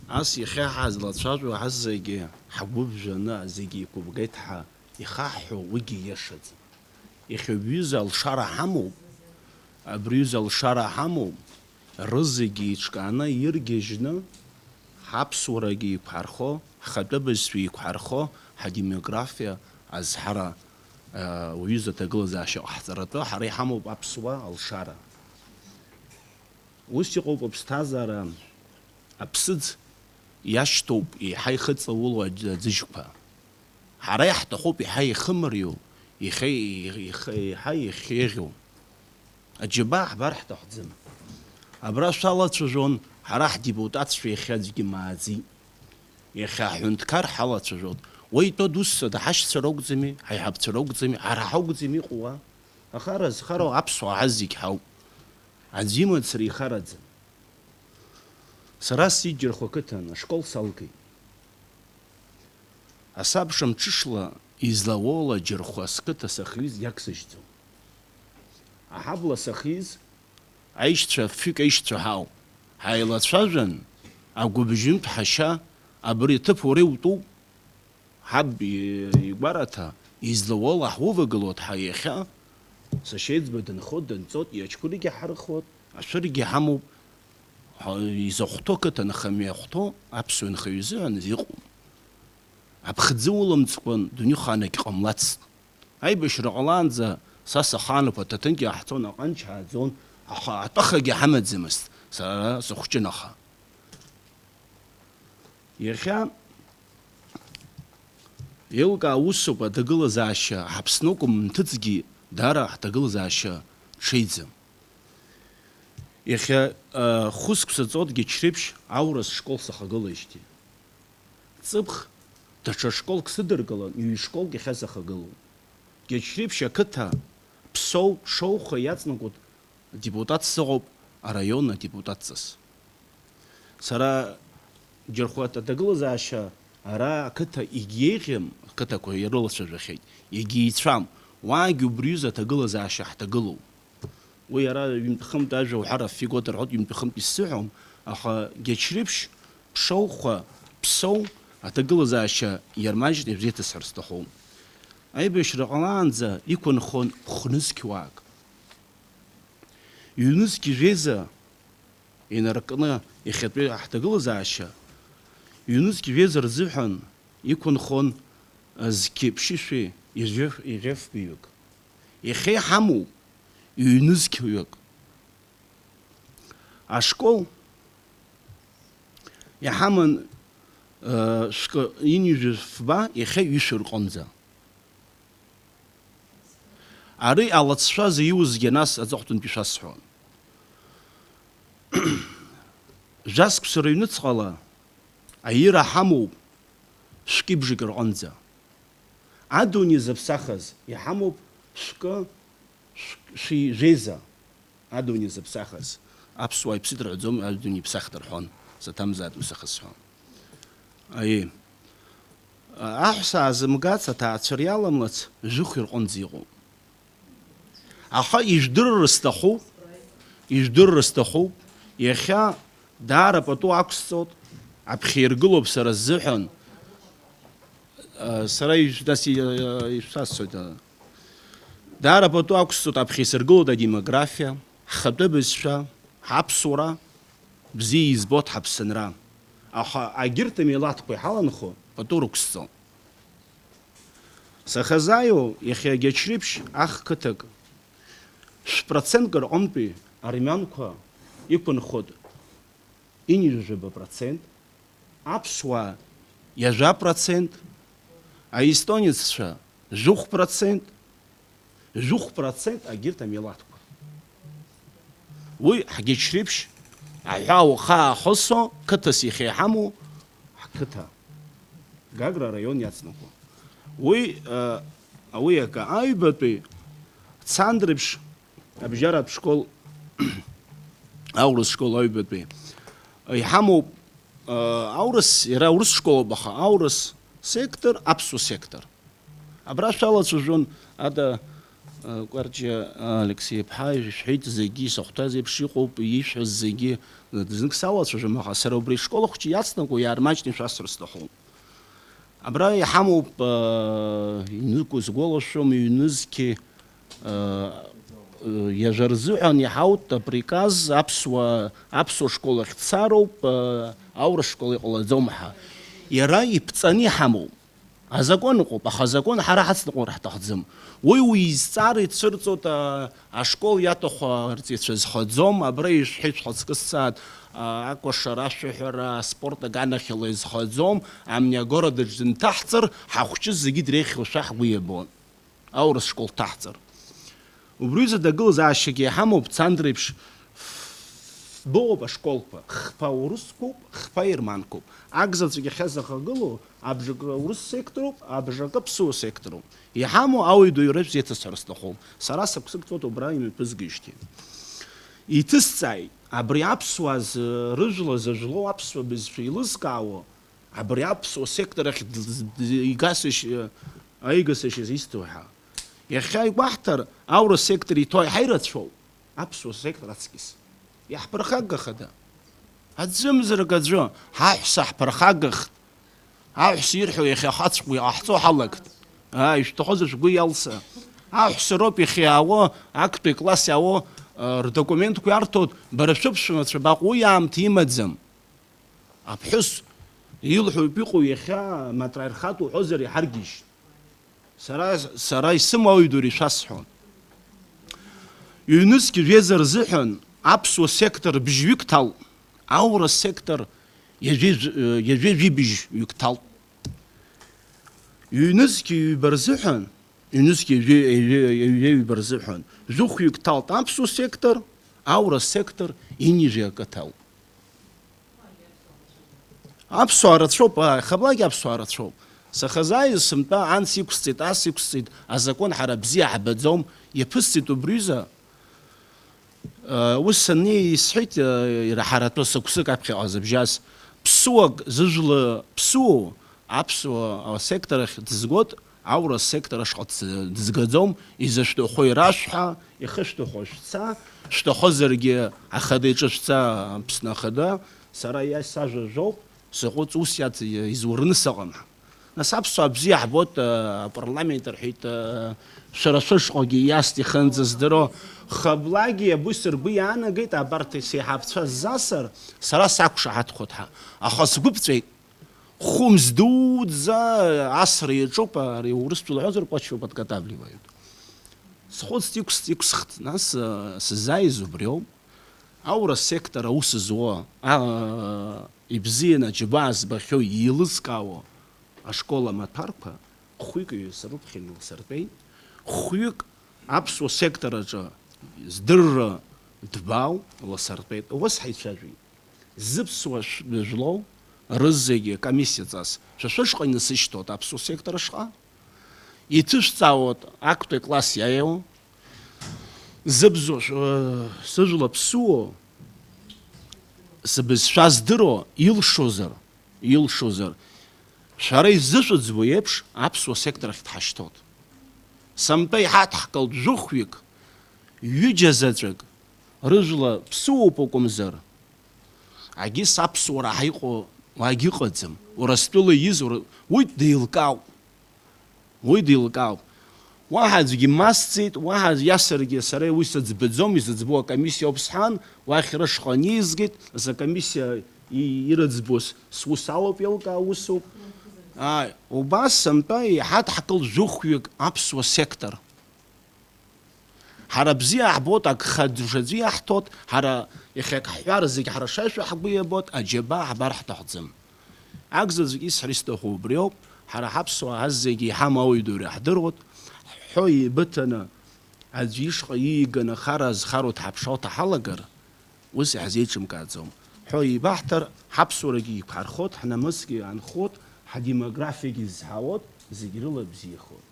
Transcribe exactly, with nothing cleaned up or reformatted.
Ас иахьа ҳазлацәажәо ҳазегьы ҳгәы ԥжәаны зегьы еиқәыбгеит ҳәа ихаҳҳәо уигьы иашаӡам. Иахьа уҩыза алшара ҳамоуп, абри ҩыза алшара ҳамоуп, рызегьы еиҿкааны иргьежьны ҳаԥсуарагьы еиқәҳархо, ҳхатәы бызшәа еиқәҳархо, ҳадемографиа азҳара, уҩыза аҭагылазаашьа ҟаҳҵаратәы ҳара иҳамоуп аԥсуа алшара. Ус иҟоуп аԥсҭазаара, аԥсыӡ иашьҭоуп еиҳа ихыҵауло аӡ-, аӡыжьқәа. Ҳара иаҳҭахуп еиҳа ихымариоу, ихе-, ихе-, еиҳа ихеиӷьу. Аџьабаа ҳбар ҳҭахӡам. Абра шәалацәажәон, ҳара ҳдепутатцәа иахьа аӡәгьы мааӡеит. Иахьа аҳәынҭқар ҳалацәажәон. Уа итәоу дусса ҳашьцәа ракәӡами, ҳаиҳабцәа ракәӡами, ҳара ҳакәӡами иҟоу уа? Ахара зхароу аԥсуаа ҳазегь ҳауп. Аӡә имацара ихараӡам. Сара сиџьырхо ақыҭан ашкол салгеит. Асабша мҽышла излауоула џьырхәа сқыҭа сахьиз иагсыжьӡом. Аҳабла сахьиз аишьцәа, фҩык аишьцәа ҳауп. Ҳаилацәажәан, агәыбжьынтә ҳашьа, абри аҭыԥ уара иутәуп. Ҳаб и-, игәараҭа, излауала ҳувагылоит ҳа иахьа, сашьеиҵба дынхоит, данҵоит, иачкәыргьы ҳархуеит, ашәыргьы ҳамоуп, ҳа-, изахәҭоу қыҭа нахамҩа иахәҭоу аԥсуа нхаҩы изыҳәан иҟоуп. Аԥхӡы улымҵкәан дунеихаанагь ҟамлацт. Аибашьра ҟалаанӡа са сахаануп, аҭаҭынгьы ааҳцон, аҟанча ааӡон, аха атәахагьы ҳамаӡамызт, сара сыхәҷын аха. Иахьа еилкаа усуп аҭагылазаашьа, ҳаԥсны акәым, нҭыҵгьы даара ҳҭагылазаашьа ҽеиӡам. Иахьа, а, хәышықәса ҵуеит Гьачреиԥшь аурыс школ сахагылеижьҭеи. Ҵыԥх даҽа школк сыдыркылан, ҩ-школк иахьа сахагылоуп. Гьачреиԥшь ақыҭа Ԥсоу, Шоуха иаҵанакуеит адепутат сыҟоуп, араион адепутатҵас. Сара џьархәа аҭагылазаашьа ара ақыҭа егьиеиӷьым, ақыҭақәа ирылацәажәахьеит, егьиеицәам, уаагьы убри аҩыза аҭагылазаашьа ҳҭагылоуп. Уи ара ҩынтә-хынтә ажәа уҳәар аффигота рҳәоит, ҩынтә-хынтә исзыҳәом, аха Гьачреиԥшь, Ԥшоуха, Ԥсоу аҭагылазаашьа иармажьны ирзеиҭасҳәар сҭахуп. Аибашьра ҟалаанӡа иқәынхон хә-нызқь уаак. Ҩнызқь жәеиза инаркны иахьатәи ҳҭагылазаашьа, ҩнызқь жәеиза рзыҳәан иқәынхон зқьи ԥшьышәи ижәыф-, ижәафбаҩык. Иахьа иҳамоуп ҩнызқьҩык. Ашкол иҳаман, э, шәкы ҩынҩажәи фба, иахьа ҩышәа рҟынӡа. Ари алацәа зиузгьы нас аҵыхәтәантәи шәасҳәон. Жәа-сықәса рыҩныҵҟала аира ҳамоуп шәкы-бжак рҟынӡа. Адунеи зыԥсахыз иҳамоуп шәкы, шә-, шәи жәеиза. Адунеи зыԥсахыз. Аԥсуаа иԥсит рҳәаӡом, адунеи иԥсахт рҳәон. Саҭамзааит ус ахысҳәо. Аиеи. Аҳәса аазымгац, аҭаацәара иаламлац, жәохә ирҟынӡа иҟоуп. Аха ижәдырыр сҭахуп, ижәдырыр сҭахуп, иахьа даара пату ақәсҵоит, аԥхьа иргылоуп сара сзыҳәан, а, сара ижә-, нас и-, ишәасҳәоит, а, даара пату ақәсҵоит, аԥхьа исыргылоит адемографиа, ҳхатәы бызшәа, ҳаԥсуара, бзиа избоит ҳаԥсынра. Аха агьырҭ амилаҭқәа иҳаланхо пату рықәсҵом. Сахьазааиуа, иахьа Гьачреиԥшь ахқыҭак шә-процентк рҟынтәи армианқәа иқәынхоит ҩынҩажәаба процент, аԥсуаа ҩажәа процент, аестонеццәа жәохә процент, жәохә процент агьырҭ амилаҭқәа. Уи ҳгьачреиԥшь аҳәаа ухы аахысо, қыҭас иахьа иҳамоу ҳқыҭа, Гагра араион иацнаго. Уи, э, уи акы, аҩбатәи Цандрыԥшь абжьаратә школ, аурыс школ аҩбатәи, иҳамоуп, э, аурыс, иара аурыс школуп, аха аурыс сектор, аԥсуа сектор. Абра шәалацәажәон, ада, Кәарҷиа Алексеи-иԥҳа ишәҳәеит зегьы, исахәҭаз еиԥш иҟоуп, ишәҳәаз зегьы. Знык салацәажәом, аха сара убри ашкол ахәҷы иацнаго иаармаҷны ишәасҳәар сҭахуп. Абра иҳамоуп, э, иныку сгәалашәом, ҩнызқьи, э, э, иажәа рзыҳәан иҳаут априказ аԥсуа, аԥсуа школ ахь дцароуп, э, аурыс школ иҟалаӡом ҳәа. Иара иԥҵаны иҳамоуп. Азакәан ыҟоуп, аха азакәан ҳара ҳацныҟәар ҳҭахӡам. Уи уизҵаара ицәырҵуеит, а, ашкол иаҭаху арҵаҩцәа зхаӡом, абра ишәҳәеит шәхаҵкы сцааит, а, акәашара, ашәаҳәара, аспорт аганахьала изхаӡом, амни агородаҿ дынҭаҳҵар, ҳахәҷы зегьы дреиӷьушәа ҳгәы иабон. Аурыс школ дҭаҳҵар. Убри аҩыза аҭагылазаашьагьы иҳамоуп, Цандреиԥш, фба ыҟоуп ашколқәа, хԥа урысқәоуп, хԥа ерманқәоуп. Акзаҵәык иахьазахагылоу абжакы урыс сектороуп, абжакы аԥсуа сектороуп. Иҳамоу ауаҩ ду иреиԥш еиҭасҳәар сҭахуп. Сара сықәсык ҵуеит убра имҩаԥызгеижьҭеи. Иҭысҵааит, абри аԥсуаа зы-, рыжәла зыжәлоу аԥсуа бызшәа еилызкаауа, абри аԥсуа сектор ахь д-, д-, д-, игасышь-, аигасышьаз исҭо ҳәа. Иахьа игәаҳҭар, аурыс сектор иҭоу ҳаирацәоуп, аԥсуа сектор аҵкьыс. Иаҳԥырхагахада? Аӡәымзарак аӡәы, ҳаҳәса ҳԥырхагахт. Аҳәса ирҳәо иахьа ахацәҟәы иҟаҳҵо ҳалагт. Ааи, ишәҭахозар шәгәы иалса. Аҳәса роуп иахьа иаауа, актәи класс иаауа, а, рдокументқәа иарҭоит, бара шәыԥшәмацәа баҟоу, уи аамҭа имаӡам. Аԥҳәыс илҳәоуп иҟоу иахьа, матра ирхатә уҳәозар иҳаргьежь. Сара, сара исымоу ауаҩ ду ишәасҳәон. Ҩнызқь жәеиза рзыҳәан аԥсуа сектор бжьҩык ҭалт, аурыс сектор ҩажәи-, ҩажәи жәибжь ҩык ҭалт. Ҩнызқь ҩба рзыҳәан, ҩнызқь ҩажәи-, ҩажәи-, ҩажәи ҩба рзыҳәан, жәохәҩык ҭалт аԥсуа сектор, аурыс сектор инижәи акы ҭалт. Аԥсуаа рацәоуп, ааи, хаблагьы аԥсуаа рацәоуп. Сахьазааиз сынтәа анс иқәсҵеит, ас иқәсҵеит, азакәан ҳара бзиа ҳбаӡом, иаԥысҵеит убри аҩыза. Э, ус саннеи исҳәеит, э, иара ҳаратәы сықәсык аԥхьаҟа зыбжьаз. Ԥсуак зыжәла ԥсуоу аԥсуа асектор ахь дызгоит, аурыс сектор ашҟа дз-, дызгаӡом, изышәҭаху ирашәҳәа, ихышәҭаху шәца, шәҭахозаргьы ахада иҿы шәца, Аԥсны ахада, сара иа-, сажәа жәоуп, саҟәыҵ, ус иац-, изурны сыҟам. Нас аԥсуаа бзиа ҳбоит, э, апарламент рҳәеит, э, шәара шәышҟагьы иаст ихынӡаздыруа. Хаблагьы абус ргәы иаанагеит, абарҭ сеиҳабцәа ззасыр, сара сақәшаҳаҭхоит ҳәа. Аха сгәы ԥҵәеит. Хәымз дуӡӡа асра иаҿуп, ари урыстәыла ҳәазар, почва подготавливают. Схәыцт, иқәс-, иқәсхт, нас, э, сыззааиз убриоуп. Аурыс сектор аус зуа, а, ибзианы аџьабаа збахьоу, еилызкаауа ашкол амаҭәарқәа хәҩык ҩҩы срыԥхьан, иласыртәеит. Хәҩык аԥсуа сектор аҿы здырра ҭбаау ласыртәеит. Убас ҳаицәажәеит. Зыԥсуа шә-, жәлоу рызегьы комиссиаҵас шәа шәышҟа инасышьҭуеит аԥсуа сектор ашҟа. Иҭышәҵаауеит актәи акласс иааиуа. Зыбзу-, шә-, сыжәла ԥсуо, сыбызшәа здыруа, илшозар, илшозар, шәара изышәыӡбо еиԥш аԥсуа сектор ахь дҳашьҭоит. Сынтәа иҳадҳкылт жәохәҩык, ҩыџьа заҵәык, рыжәла ԥсуоуп акәымзар, агьыс аԥсуара ҳаиҟоу уаагьы ыҟаӡам. Урыстәыла ииз ура-, уи деилкаауп. Уи деилкаауп. Уаҳа аӡәгьы масҵеит, уаҳа иасыргьы сара уи сыӡбаӡом, изыӡбоу акомиссиа ауп сҳәан, уахь рышҟа ниазгеит, за комиссиа и-, ирыӡбоз сус алоуп, еилкаау усуп. Ааи, убас сынтәа иҳадҳкылт жәохәҩык аԥсуа сектор. Ҳара бзиа ҳбоит, агха ӡәӡәаӡәы иаҳҭоит, ҳара иахьак ҳҳәар зегь ҳара шаҩшәа ҳгәы иабоит, аџьабаа ҳбар ҳҭахӡам. Акзаҵәык исҳәар исҭаху убриоуп, ҳара ҳаԥсуаа ҳазегьы иҳамоу ауаҩ ду иаҳдыруеит, ҳҳәо еибыҭаны аӡә ишҟа ииганы ахара зхароу дҳаԥшуа ҳалагар, ус иаҳзеиҿымкааӡом. Ҳәо еибаҳҭар, ҳаԥсуарагьы иқәҳархот, ҳнамысгьы аанхот, ҳдемографиагьы зҳауот, зегь рыла бзиахот.